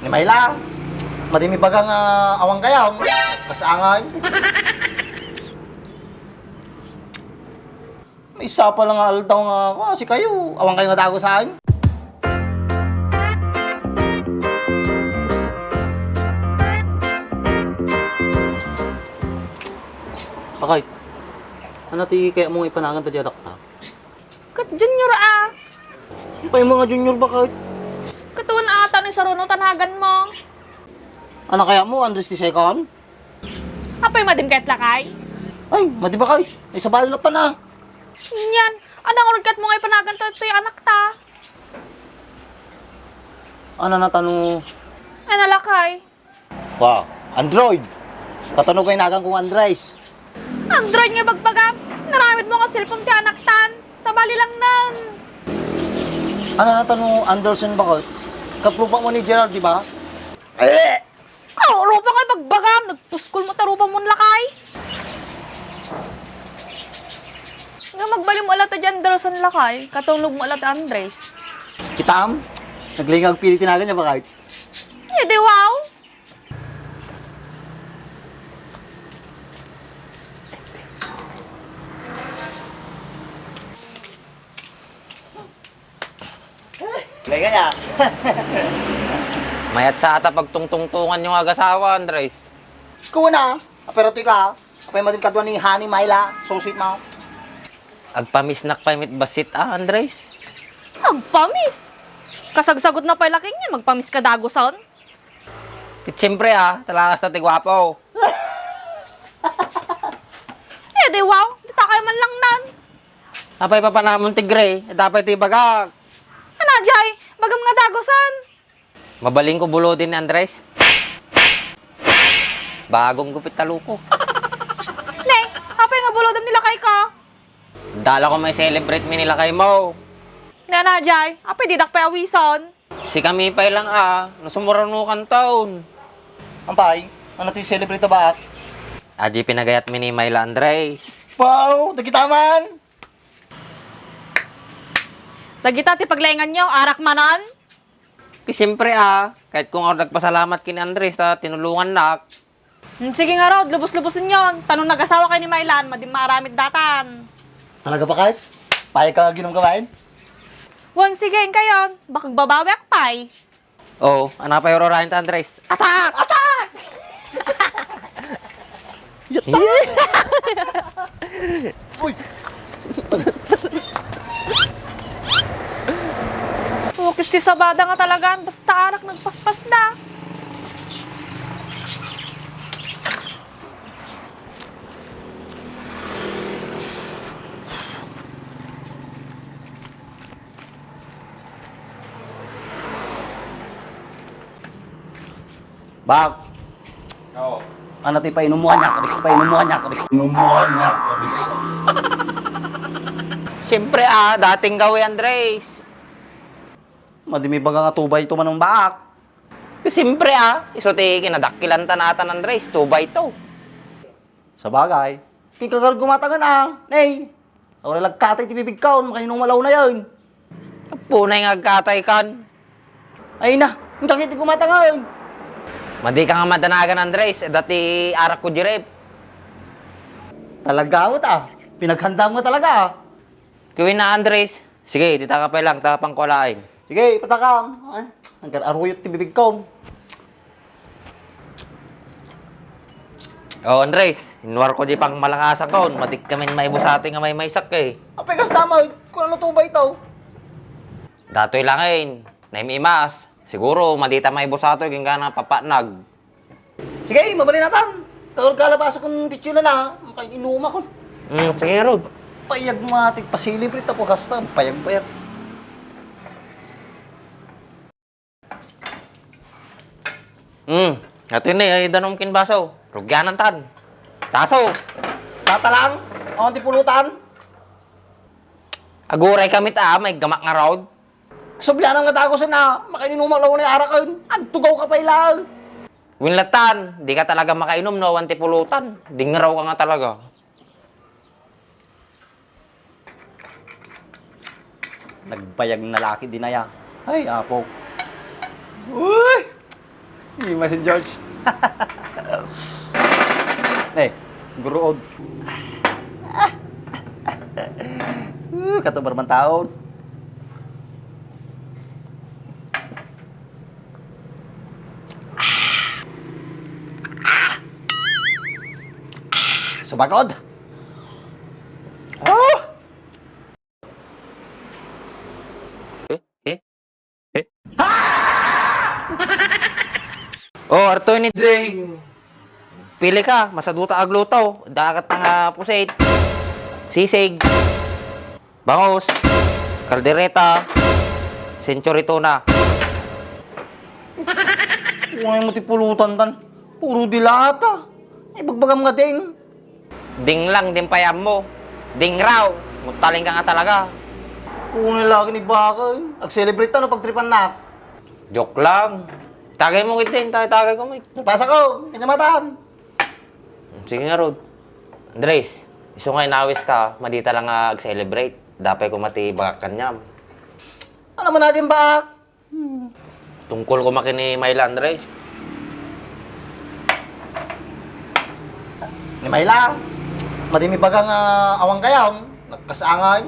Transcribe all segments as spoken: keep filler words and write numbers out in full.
Ni Myla, madi mi baga nga awan kayo. Kasangan. Maysa pa lang nga aldaw nga, ah, sikayo, awan kayo nga dagusan. Bakit? Ano ti kaya mong ipanagan ta di anak ta? Ket junior a. Pay mga junior bakit? Ket wen ata ni Saruno tanagan mo. Ano kaya mo, Andres the second? Apay madim ket lakay? Ay, madi bakit? Ay, sabali lang ta na. Nyan, anang urgat mo nga ipanagan ta toy anak ta? Ano na tano? Ano lakay? Wow, Android! Katunog ay nagan kong Andres. Android nga bagbagam? Naramid mo nga cellphone ti anak tan. Sabali lang nan. Ano na tano Anderson bakit? Kaprupa mo ni Gerald, di ba? Eh! Karurupa nga bagbagam, nagpuskol mo tarupa mo lakay. Nga magbalim wala ta di Anderson lakay, katulog mo wala ta Andres. Kitam? Naglingag pili tinagan niya bakit? Eh, di wow! May kaya. Mayat sa ata pagtungtungtungan yung agasawa, Andres. Kuna, aperati ka. Apay matin kadwa ni Honey Myla, so sweet mo. Agpamisnak pay met bassit, ah, Andres. Agpamis? Kasagsagot na pay laking niya, magpamis ka dagusan. Ti siyempre, ah, talagas na ti gwapo. Eh, di wow, di ta kayo man lang nan. Apay papanamon ti gray, eh, dapay ti bagak. Ano, Jay? Bagam nga dagusan. Mabalin ko bulodin ni Andres. Bagong gupit ta luko. Ne, apay nga bulodem ni lakay ka? Dala ko may celebrate mi ni lakay mo. Ne, ano, Jay? Apay didak pay awison. Si kami pay lang a, nasumuranukan taon. Ampay, ano ti celebrate ta baak? Aji pinagayat mi ni Myla Andres. Wow, dagita man! Dagita ti paglaingan nyo, arak manan? Ti siyempre a, kahit kung ako nagpasalamat kin Andres ta tinulungan nak. Hmm, sige nga rod, lubos-lubosen yon. Tanong nagasawa kay ni Mylan, madim maaramid datan. Talaga ba kahit? Payag ka ginom ka bain? Wan, sige, kayon. Bakag babawiak pay. Oo, anapay ururayan ta, Andres? Atak! Atak! Yatta! Uy! Ukis ti sabada nga talagaan, basta arak nagpaspas na. Bak. Oo. Ano ti painumo kaniak? Ano ti painumo kaniak? Ano ti painumo kaniak? Siyempre, ah, dating gawin, Andres. Madi mi baga nga two by two manong baak. Siyempre, ah, isu ti kinadakkelan ta natan, Andres, two by two. Sabagay, ti kagarud gumatangan a, ne. Awan lagkatay ti bibigkaon, makainom alaw na yun. Apunay nga agkatay kan. Ay na, ang kakit ti gumatangan. Madi ka nga madanagan, Andres, dati arak ko di rep. Talaga mo ta, pinaghanda mo talaga. Kiwin na, Andres. Sige, dita ka pa lang, tapang ko alain. Sige, patakam. Ay, nagkararuyot ti bibigkaon. Oh, Andres, inuar ko di pang malangasang kaon, matik kami maibusati nga may maisak eh. Apay kas tama, kung ano tubay to. Datoy lang eh, naimimas. Siguro, madita maibusatoy, ginggana papanag. Sige, mabalin natan. Kagurgala baso kung pitsyo na na, makainuma ko. Hmm, sige, Rod. Payag mo atik, pasilibre, tapos hasta, payag-payag. Hmm. Ato ni, ay danom kin baso. Rugyanan tan. Taso. Tatalang. Ang ti pulutan. Aguray kami ta, may gamak nga raod. Sublianam nga dagusen a, makainumak law na arakon. Agtugaw ka pay laeng. Winlatan, di ka talaga makainom no, awan ti pulutan. Dingraw ka nga talaga. Nagbayag na laki dinaya. Ay, apo. Uy! Imasin George. Eh, guruod. Uh, katubar man taon. Subagod. Oh! Eh? Eh? Eh? Oh, Artoy ni Ding. Pili ka, masaduta agluto. Dakat nga pusit. Sisig. Bangus. Kaldereta. Century tuna. Uy, mo ti pulutan tan. Puro dilata. Ibagbagam nga ding. Ding lang, ding payam mo. Ding raw. Mutaling ka nga talaga. Kunay lagi ni bakay. Ag-celebrate ta no pagtripan na. Joke lang. Tagay mo, Kitin. Tagay, tagay ko, Mike. Pasa ko. Kanyamatan. Sige nga, Rod. Andres, isu nga inawis ka, madita lang nga ag-celebrate. Dapay ko mati bagak kanyam. Ano man natin ba? Hmm. Tungkol ko makin ni Myla, Andres. Ni Myla, madi mi baga nga awan kayo, nagkasangay.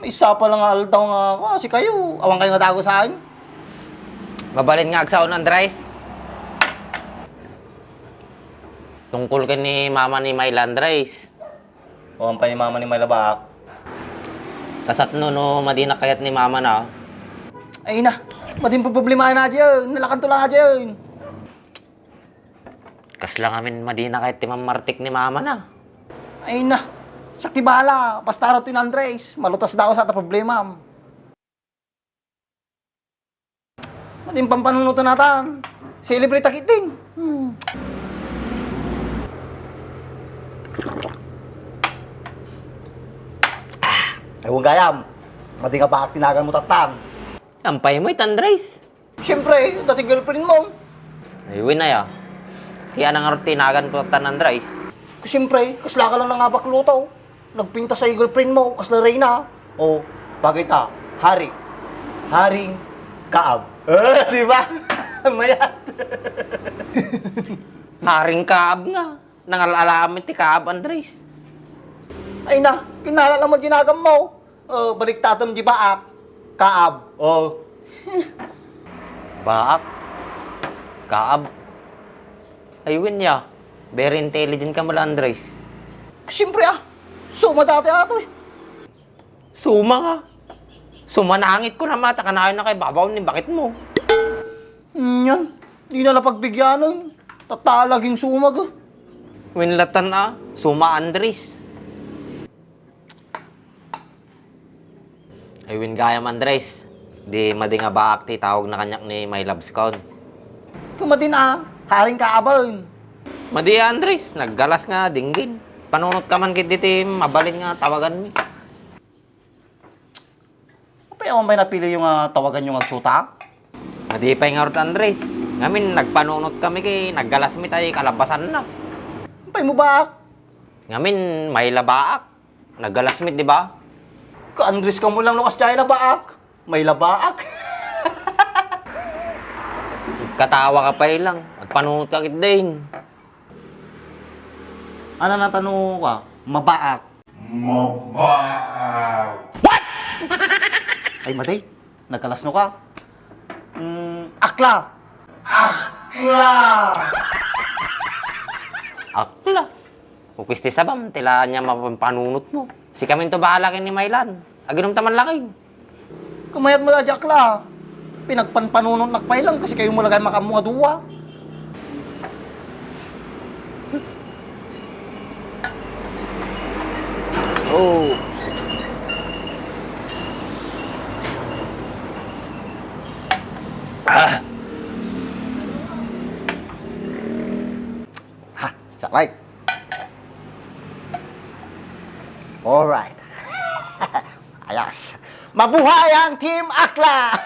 May isa pa lang nga aldaw nga, ah, si kayo, awan kayo nga dago saan? Mabalin nga agsaon, Andres. Tungkol ken ni mama ni Myla, Andres. O, ampay ni mama ni Myla baak? Kasatno no madi na kayat ni mama na. Ay na, madin problema na dyan. Nalakan to lang dyan. Kasla ngamin madi na kayat ti mammartik ni mama na. Ay na, sakti bala. Basta raw ti Andres. Malutas daw sa ta problema. Madin pampanunutan natan. Celebrate ta kitin. Hmm. Ay, huwag gayam. Madi nga baak tinagan mo tatan. Ampay mo, Andres. Siyempre, dati girlfriend mo. Ay, win ay, ah. Kaya nang tinagan ko tatan, Andres. Siyempre, kasla ka lang nangabak luto. Nagpintas sa girlfriend mo, kasla reyna. O, bagay ta, hari. Haring Kaab. Eh, di ba? Mayat. Haring Kaab nga. Nangal-alaam ti Kaab, Andres. Ay na, kinala mo ginagam mo. O, baliktatam di baak. Kaab. O. Baak? Kaab? Ay, win ya. Very intelligent ka mala, Andres. Siyempre, ah. Suma dati ato, eh. Suma nga. Sumanangit ko na mata, kanayon na kay babaw ni bakit mo. Yan. Di na lang pagbigyanan. Tatalaging sumag, ah. Winlatan, ah. Suma, Andres. Ay, win gayam, Andres. Di madi nga baak ti tawag na kanyak ni My Loves Count. Kumadin, ah. Haring Kaab. Madi, Andres. Naggalas nga, dinggin. Panunot ka man kit diti mabalin nga tawagan mi. Apay awan pay napili yung, ah, tawagan yung agsuta? Madi pay nga rod, Andres. Ngamin, nagpanunot kami kay naggalas mi tay kalabasan na. Apay mo baak? Ngamin, Myla baak. Naggalas mi, di ba? Ka Andres ka mo lang no kas China baak. Myla baak. Katawa ka pay lang. Agpanunot ka kit din. Ano na tano ka? Mabaak. Mabaak. What? Ay, matay. Nagkalasno ka. Mm, akla. Akla. Akla. Ukis ti sabam, tila niya mapanpanunot mo. Si kamin to bahala ken ni Mylan. Aginum ta man lakay. Kumayat mo da, Jack la. Pinagpanpanunot nak pay lang kasi kayo mo lagay makammo nga duwa. Oh. Ah. Ha, sakit. Alright. Ayos. Mabuhay ang Team Akla!